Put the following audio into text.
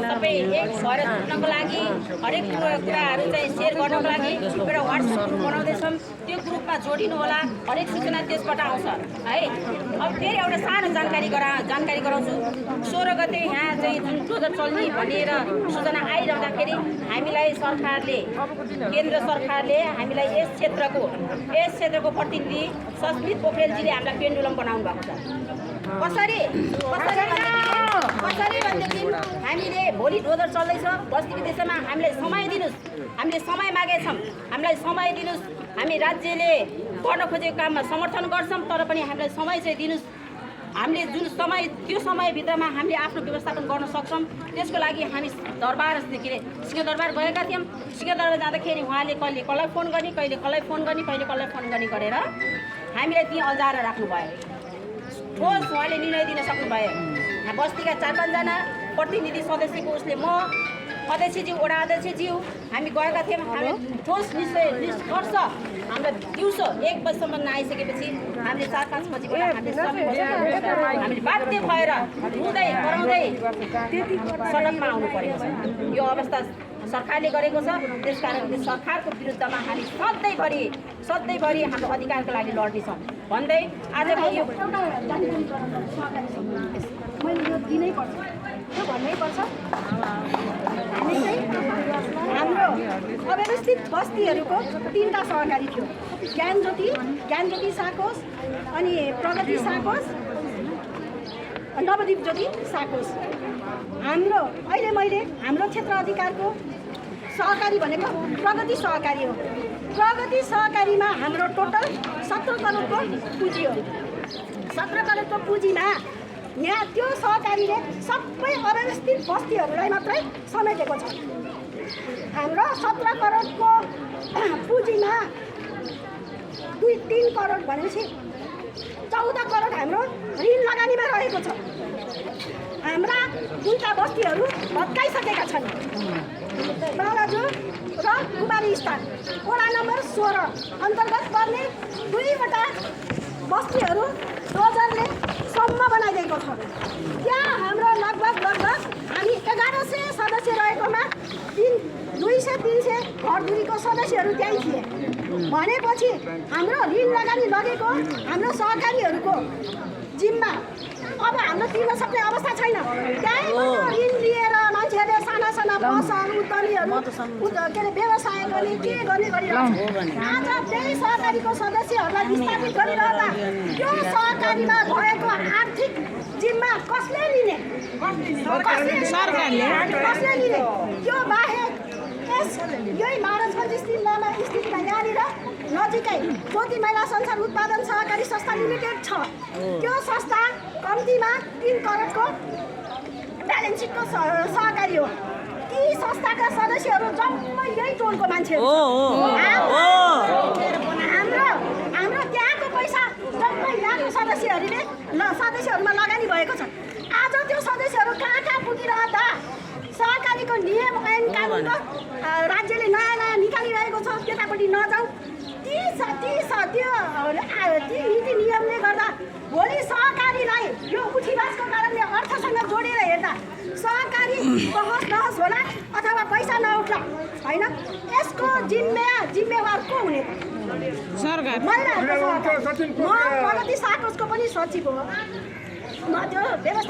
सबै एक भएर जुट्नको लागि हरेक कुराहरू चाहिँ सेयर गर्नको लागि एउटा WhatsApp ग्रुप बनाउँदैछौँ। त्यो ग्रुपमा जोडिनु होला, हरेक सूचना त्यसबाट आउँछ है। अब फेरि एउटा सानो जानकारी गराउँछु। 16 गते यहाँ चाहिँ जुन डोजर चल्ने भनेर सूचना आइरहँदाखेरि हामीलाई सरकारले, केन्द्र सरकारले हामीलाई यस क्षेत्रको प्रतिनिधि सस्मित पोखरेलजीले हामीलाई पेन्डुलम बनाउनु भएको छ। कसरी भनेदेखि हामीले भोलि डोजर चल्दैछ, बस्ती विदेशमा हामीलाई समय दिनुहोस्, हामीले समय मागेछौँ, हामीलाई समय दिनुहोस्। हामी राज्यले गर्न खोजेको काममा समर्थन गर्छौँ, तर पनि हामीलाई समय चाहिँ दिनुहोस्। हामीले जुन समय, त्यो समयभित्रमा हामीले आफ्नो व्यवस्थापन गर्न सक्छौँ। त्यसको लागि हामी सिंहदरबार गएका थियौँ। सिंहदरबार जाँदाखेरि उहाँले कहिले कसलाई फोन गर्ने, कहिले कसलाई फोन गर्ने गरेर हामीलाई त्यहीँ अल्झाएर राख्नुभयो। ठोस उहाँले निर्णय दिन सक्नुभयो। यहाँ बस्तीका 4-5 जना प्रतिनिधि सदस्यको उसले, म अध्यक्षज्यू, वडा अध्यक्षज्यू, हामी गएका थियौँ। हामी ठोस निष्कर्ष हामीलाई दिउँसो 1 बजीसम्म नआइसकेपछि हामीले 4-5 बजीबाट हामीले बाध्य भएर रुँदै कराउँदै सडकमा आउनु परेको छ। यो अवस्था सरकारले गरेको छ। त्यसकारणले सरकारको विरुद्धमा हामी सधैँभरि हाम्रो अधिकारको लागि लड्नेछौँ भन्दै आजको यो मैले यो दिनैपर्छ, यो भन्नैपर्छ। हामी चाहिँ हाम्रो अव्यवस्थित बस्तीहरूको 3टा सहकारी थियो, ज्ञानज्योति साकोस, अनि प्रगति साकोस, नवदीप ज्योति साकोस। अहिले मैले हाम्रो क्षेत्र अधिकारको सहकारी भनेको प्रगति सहकारी हो। प्रगति सहकारीमा हाम्रो टोटल 17 करोडको पुँजी हो। 17 करोडको पुँजीमा यहाँ त्यो सहकारीले सबै अव्यवस्थित बस्तीहरूलाई मात्रै समेटेको छ। हाम्रो 17 करोडको पुँजीमा 2-3 करोड भनेपछि 14 करोड हाम्रो ऋण लगानीमा रहेको छ। हाम्रा 2टा बस्तीहरू भत्काइसकेका छन्। बालाजु र कुमारी स्थान वडा नम्बर 16 अन्तर्गत पर्ने 2वटा बस्तीहरू डोजरले सम्म बनाइदिएको छ। त्यहाँ हाम्रो लगभग हामी 1100 सदस्य रहेकोमा 200-300 घरधुरीको सदस्यहरू त्यहीँ थिए। भनेपछि हाम्रो ऋण लगानी लगेको हाम्रो सहकारीहरूको जिम्मा अब हाम्रो तिर्न सक्ने अवस्था छैन। त्यहीँबाट ऋण लिएर मान्छेहरूले साना पसल उद्यमीहरू के अरे व्यवसाय गर्ने के गर्ने गरिरहेको छ। आज त्यही सहकारीको सदस्यहरूलाई विस्थापित गरिरहँदा त्यो सहकारीमा भएको आर्थिक जिम्मा कसले लिने? कसले लिने? त्यो बाहेक यही महाराजगञ्ज स्थितमा यहाँनिर नजिकै ज्योति महिला संसार उत्पादन सहकारी संस्था लिमिटेड छ। त्यो संस्था कम्तीमा 3 करोडको ब्यालेन्स सिटको सहकारी हो। ती संस्थाका सदस्यहरू जम्मै यही टोलको मान्छेहरू। हाम्रो त्यहाँको पैसा जम्मै यहाँको सदस्यहरूमा लगानी भएको छ। आज त्यो सदस्यहरू कहाँ पुगिरहँदा सहकारीको नियम ऐन कानुन राज्यले नयाँ निकालिरहेको छ, त्यतापट्टि नजाउँ। ती नीति नियमले गर्दा भोलि सहकारीलाई यो उठीबाजको कारणले अर्थसँग जोडेर हेर्दा सहकारी नहोस् होला अथवा पैसा नउठ्ला होइन। यसको जिम्मेवार को हुने? सरकार। म प्रगति साकोसको पनि सचिव हो। म त्यो व्यवस्था